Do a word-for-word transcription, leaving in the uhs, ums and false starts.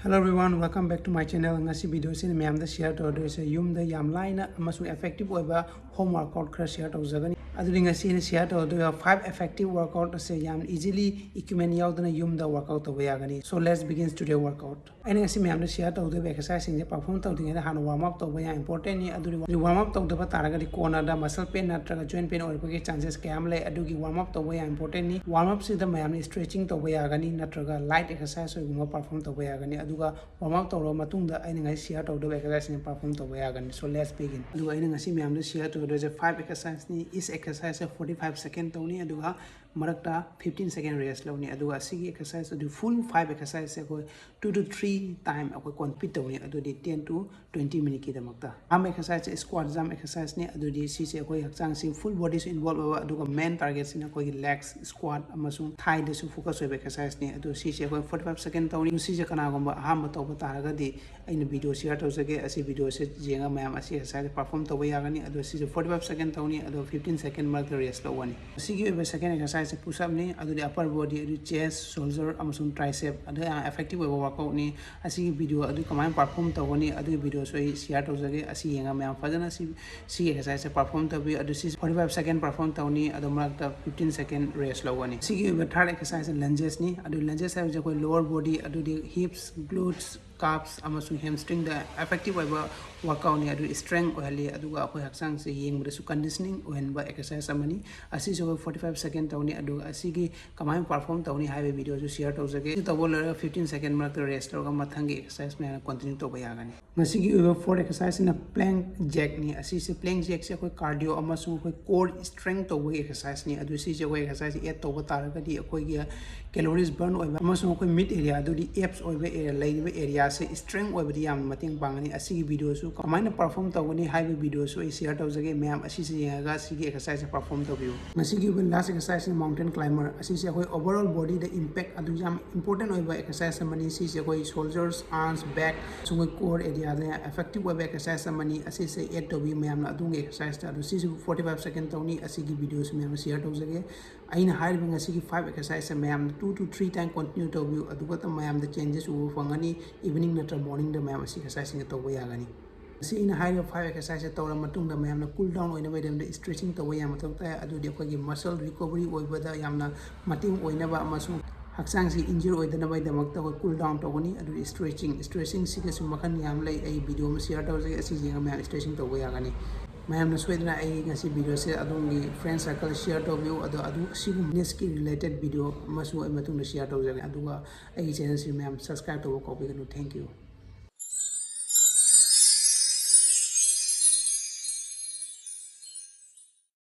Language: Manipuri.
Hello everyone, welcome back to my channel. ꯉꯁꯤ video ꯑꯁꯤꯅ ꯃꯌꯥꯝꯗ share ꯇꯧꯗꯣꯏꯁꯦ ꯌꯨꯝꯗ ꯌꯥꯝ ꯂꯥꯏꯅ ꯑꯃꯁꯨꯡ effective ꯑꯣꯏꯕ home workout ꯈꯔ share ꯇꯧꯖꯒꯅꯤ꯫ ꯑꯗꯨꯗꯤ ꯉꯁꯤ ꯑꯩꯅ share ꯇꯧꯗꯣꯏꯕ five effective workout ꯑꯁꯦ ꯌꯥꯝ easily equipment ꯌꯥꯎꯗꯅ ꯌꯨꯝꯗ workout ꯇꯧꯕ ꯌꯥꯒꯅꯤ꯫ So let's begin today workout. ꯑꯩꯅ ꯉꯁꯤ ꯃꯌꯥꯝꯗ share ꯇꯧꯗꯣꯏꯕ exercise ꯁꯤꯡꯁꯦ perform ꯇꯧꯗ꯭ꯔꯤꯉꯩꯗ ꯍꯥꯟꯅ warm up ꯇꯧꯕ ꯌꯥꯝ important ꯅꯤ꯫ ꯑꯗꯨꯗꯤ warm up ꯇꯧꯗꯕ ꯇꯥꯔꯒꯗꯤ ꯀꯣꯟꯅꯗ muscle pain ꯅꯠꯇ꯭ꯔꯒ joint pain ꯑꯣꯏꯔꯛꯄꯒꯤ chances ꯀꯌꯥ ꯑꯃ ꯂꯩ꯫ ꯑꯗꯨꯒꯤ warm up ꯇꯧꯕ ꯌꯥꯝ important ꯅꯤ꯫ Warm up ꯁꯤꯗ ꯃꯌꯥꯝꯅ stretching ꯇꯧꯕ ꯌꯥꯒꯅꯤ ꯅꯠꯇ꯭ꯔꯒ light exercise ꯑꯣꯏꯒꯨꯝꯕ perform ꯇꯧꯕ ꯌꯥꯒꯅꯤ꯫ ꯑꯗꯨꯒ warm up ꯇꯧꯔꯕ ꯃꯇꯨꯡꯗ ꯑꯩꯅ ꯉꯁꯤ share ꯇꯧꯗꯕ exercise ꯁꯤꯡ perform ꯇꯧꯕ ꯌꯥꯒꯅꯤ꯫ So let's begin. ꯑꯗꯨꯒ ꯑꯩꯅ ꯉꯁꯤ ꯃꯌꯥꯝꯗ share ꯇꯧꯗꯣꯏꯁꯦ five exercise ꯅꯤ꯫ Each exercise ꯁꯦ forty five second ꯇꯧꯅꯤ꯫ ꯑꯗꯨꯒ ꯃꯔꯛꯇ fifteen second rest ꯂꯧꯅꯤ꯫ ꯑꯗꯨꯒ ꯑꯁꯤꯒꯤ exercise ꯑꯗꯨ full five exercise ꯁꯦ ꯑꯩꯈꯣꯏ two to three time ꯑꯩꯈꯣꯏ complete ꯇꯧꯅꯤ꯫ ꯑꯗꯨꯗꯤ ten to twenty minute ꯀꯤꯗꯃꯛꯇ arm exercise say squat jump exercise ꯅꯤ꯫ ꯑꯗꯨꯗꯤ ꯁꯤꯁꯦ ꯑꯩꯈꯣꯏ ꯍꯛꯆꯥꯡꯁꯤ full body ꯁꯨ involve ꯑꯣꯏꯕ, ꯑꯗꯨꯒ main target ꯁꯤꯅ ꯑꯩꯈꯣꯏꯒꯤ legs, squat ꯑꯃꯁꯨꯡ thigh ꯗꯁꯨ focus ꯑꯣꯏꯕ exercise ꯅꯤ꯫ ꯑꯗꯨ ꯁꯤꯁꯦ ꯑꯩꯈꯣꯏ forty five second ꯇꯧꯅꯤ꯫ ꯁꯤꯁꯦ ꯀꯅꯥꯒꯨꯝꯕ ꯑꯍꯥꯟꯕ ꯇꯧꯕ ꯇꯥꯔꯒꯗꯤ ꯑꯩꯅ video share ꯇꯧꯖꯒꯦ꯫ ꯑꯁꯤ video ꯁꯦ ꯌꯦꯡꯉ ꯃꯌꯥꯝ ꯑꯁꯤ exercise perform ꯇꯧꯕ ꯌꯥꯒꯅꯤ꯫ ꯑꯗꯣ ꯁꯤꯁꯦ forty five second ꯇꯧꯅꯤ꯫ ꯑꯗꯣ fifteen second ꯃꯔꯛꯇ rest ꯂꯧꯒꯅꯤ꯫ ꯃꯁꯤꯒꯤ ꯑꯣꯏꯕ second exercise ꯁꯦ push up ꯅꯤ꯫ ꯑꯗꯨꯗꯤ upper body, ꯑꯗꯨ chest, shoulder ꯑꯃꯁꯨꯡ tricep, ꯑꯗꯨ ꯌꯥꯝ effective ꯑꯣꯏꯕ workout ꯅꯤ꯫ ꯑꯁꯤꯒꯤ video ꯑꯗꯨ ꯀꯃꯥꯏꯅ perform ꯇꯧꯒꯅꯤ ꯑꯗꯨꯒꯤ video ꯁꯨ ꯑꯩ share ꯇꯧꯖꯒꯦ꯫ ꯑꯁꯤ ꯌꯦꯡꯉ ꯃꯌꯥꯝ ꯐꯖꯅ ꯁꯤ, ꯁꯤꯒꯤ exercise ꯁꯦ perform ꯇꯧꯕꯤꯌꯨ꯫ ꯑꯗꯨ ꯁꯤ forty five second perform ꯇꯧꯅꯤ꯫ ꯑꯗꯣ ꯃꯔꯛꯇ fifteen second rest ꯂꯧꯒꯅꯤ꯫ ꯁꯤꯒꯤ ꯑꯣꯏꯕ third exercise ꯁꯦ lunges ꯅꯤ꯫ ꯑꯗꯨ lunges ꯍꯥꯏꯕꯁꯦ ꯑꯩꯈꯣꯏ lower body, ꯑꯗꯨꯗꯤ hips, glutes, calves ꯑꯃꯁꯨꯡ hamstring ꯗ effective ꯑꯣꯏꯕ workout ꯅꯤ꯫ ꯑꯗꯨ strength ꯑꯣꯏꯍꯜꯂꯤ꯫ ꯑꯗꯨꯒ ꯑꯩꯈꯣꯏ ꯍꯛꯆꯥꯡꯁꯦ ꯌꯦꯡꯕꯗꯁꯨ conditioning ꯑꯣꯏꯍꯟꯕ exercise ꯑꯃꯅꯤ꯫ ꯑꯁꯤꯁꯨ ꯑꯩꯈꯣꯏ forty five second ꯇꯧꯅꯤ꯫ ꯑꯗꯨꯒ ꯑꯁꯤꯒꯤ ꯀꯃꯥꯏꯅ perform ꯇꯧꯅꯤ ꯍꯥꯏꯕ video ꯁꯨ share ꯇꯧꯖꯒꯦ꯫ ꯑꯗꯨ ꯇꯧꯕ ꯂꯣꯏꯔꯒ fifteen second ꯃꯔꯛꯇ rest ꯂꯧꯔꯒ ꯃꯊꯪꯒꯤ exercise ꯃꯌꯥꯝ continue ꯇꯧꯕ ꯌꯥꯒꯅꯤ꯫ ꯃꯁꯤꯒꯤ ꯑꯣꯏꯕ fourth exercise ꯁꯤꯅ plank jack ꯅꯤ꯫ ꯑꯁꯤꯁꯦ plank jack ꯁꯦ ꯑꯩꯈꯣꯏ cardio ꯑꯃꯁꯨꯡ ꯑꯩꯈꯣꯏ core strength ꯇꯧꯕꯒꯤ exercise ꯅꯤ꯫ ꯑꯗꯨ ꯁꯤꯁꯦ ꯑꯩꯈꯣꯏ exercise ꯁꯦ add ꯇꯧꯕ ꯇꯥꯔꯒꯗꯤ ꯑꯩꯈꯣꯏꯒꯤ calories burn ꯑꯣꯏꯕ ꯑꯃꯁꯨꯡ ꯑꯩꯈꯣꯏ mid area, ꯑꯗꯨꯗꯤ abs ꯑꯣꯏꯕ area, ꯂꯩꯔꯤꯕ area ꯑꯁꯤ strength ꯑꯣꯏꯕꯗꯤ ꯌꯥꯝꯅ ꯃꯇꯦꯡ ꯄꯥꯡꯒꯅꯤ꯫ ꯑꯁꯤꯒꯤ video ꯁꯨ ꯀꯃꯥꯏꯅ perform ꯇꯧꯒꯅꯤ ꯍꯥꯏꯕ video ꯁꯨ ꯑꯩ share ꯇꯧꯖꯒꯦ꯫ ꯃꯌꯥꯝ ꯑꯁꯤꯁꯦ ꯌꯦꯡꯉꯒ ꯁꯤꯒꯤ exercise ꯁꯦ perform ꯇꯧꯕꯤꯌꯨ꯫ ꯃꯁꯤꯒꯤ ꯑꯣꯏꯕ last exercise ꯁꯤ mountain climber꯫ ꯑꯁꯤꯁꯦ ꯑꯩꯈꯣꯏ overall body ꯗ impact ꯑꯗꯨ ꯌꯥꯝ important ꯑꯣꯏꯕ exercise ꯑꯃꯅꯤ꯫ ꯁꯤꯁꯦ ꯑꯩꯈꯣꯏ shoulders, arms, back ꯑꯃꯁꯨꯡ ꯑꯩꯈꯣꯏ core area ꯗ effective ꯑꯣꯏꯕ exercise ꯑꯃꯅꯤ꯫ ꯑꯁꯤꯁꯦ add ꯇꯧꯕꯤꯌꯨ꯫ ꯃꯌꯥꯝꯅ ꯑꯗꯣꯝꯒꯤ exercise ꯇ ꯑꯗꯨ ꯁꯤꯁꯨ forty five second ꯇꯧꯅꯤ꯫ ꯑꯁꯤꯒꯤ video ꯁꯨ ꯃꯌꯥꯝ share ꯇꯧꯖꯒꯦ꯫ ꯑꯩꯅ ꯍꯥꯏꯔꯤꯕ ꯉꯁꯤꯒꯤ five exercise ꯁꯦ ꯃꯌꯥꯝꯅ two to three time continue ꯇꯧꯕꯤꯌꯨ꯫ ꯑꯗꯨꯒ ꯃꯌꯥꯝꯗ changes ꯎꯕ ꯐꯪꯒꯅꯤ꯫ Evening ꯅꯠꯇ꯭ꯔ morning ꯗ ꯃꯌꯥꯝ ꯑꯁꯤ exercise ꯁꯤꯡ ꯇꯧꯕ ꯌꯥꯒꯅꯤ꯫ ꯃꯁꯤ ꯑꯩꯅ ꯍꯥꯏꯔꯤꯕ five exercise ꯁꯦ ꯇꯧꯔꯕ ꯃꯇꯨꯡꯗ ꯃꯌꯥꯝꯅ cool down ꯑꯣꯏꯅꯕꯒꯤꯗꯃꯛꯇ stretching ꯇꯧꯕ ꯌꯥꯝ ꯃꯊꯧ ꯇꯥꯏ꯫ ꯑꯗꯨꯗꯤ ꯑꯩꯈꯣꯏꯒꯤ muscle recovery ꯑꯣꯏꯕꯗ ꯌꯥꯝꯅ ꯃꯇꯦꯡ ꯑꯣꯏꯅꯕ ꯑꯃꯁꯨꯡ ꯍꯛꯆꯥꯡꯁꯤ injure ꯑꯣꯏꯗꯅꯕꯒꯤꯗꯃꯛꯇ ꯑꯩꯈꯣꯏ cool down ꯇꯧꯒꯅꯤ꯫ ꯑꯗꯨꯗꯤ stretching, stretching ꯁꯤꯒꯁꯨ ꯃꯈꯜ ꯌꯥꯝ ꯂꯩ꯫ ꯑꯩ video ꯑꯃ share ꯇꯧꯖꯒꯦ꯫ ꯑꯁꯤ ꯌꯦꯡꯉꯒ ꯃꯌꯥꯝ stretching ꯇꯧꯕ ꯌꯥꯒꯅꯤ꯫ ꯃꯌꯥꯝꯅ ꯁꯣꯏꯗꯅ ꯑꯩ ꯉꯁꯤ video ꯁꯦ ꯑꯗꯣꯝꯒꯤ friend circle share ꯇꯧꯕꯤꯌꯨ꯫ ꯑꯗꯣ ꯑꯗꯨ ꯑꯁꯤꯒꯨꯝꯕ fitness ꯀꯤ related video ꯑꯃꯁꯨ ꯑꯩ ꯃꯇꯨꯡꯗ share ꯇꯧꯖꯒꯦ꯫ ꯑꯗꯨꯒ ꯑꯩꯒꯤ channel ꯁꯤ ꯃꯌꯥꯝ subscribe ꯇꯧꯕ ꯀꯥꯎꯕꯤꯒꯅꯨ꯫ Thank you꯫